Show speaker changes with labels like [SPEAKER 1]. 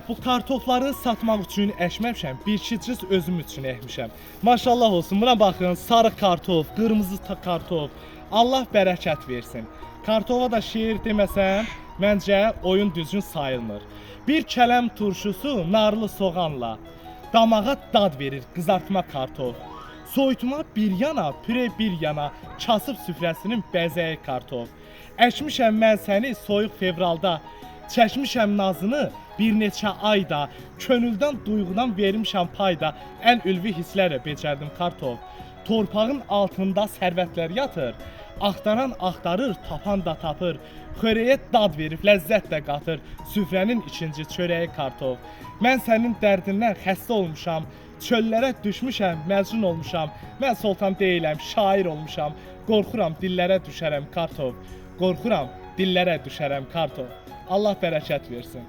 [SPEAKER 1] Bu kartofları satmaq üçün əkməmişəm, bir iki cız özüm üçün əkmişəm. Maşallah olsun. Buna baxın, sarı kartof, qırmızı kartof. Allah bərəkət versin. Kartofa da şeir deməsəm, məncə oyun düzgün sayılmır. Bir kələm turşusu narlı soğanla damağa dad verir qızartma kartof. Soyutma bir yana, püre bir yana, kasıb süfrəsinin bəzəyi kartof. Əkmişəm mən səni soyuq fevralda, çəkmişəm nazını bir neçə ayda, könüldən duyğudan vermişəm payda, ən ülvi hisslərlə becərdim kartof. Torpağın altında sərvətlər yatır. Axtaran axtarır, tapan da tapır. Xörəyə dad verib ləzzət də qatır. Süfrənin ikinci çörəyi kartof. Mən sənin dərdindən xəstə olmuşam. Çöllərə düşmüşəm, məcnun olmuşam. Mən sultan deyiləm, şair olmuşam. Qorxuram dillərə düşərəm kartof. Qorxuram dillərə düşərəm kartof. Allah bərəkət versin.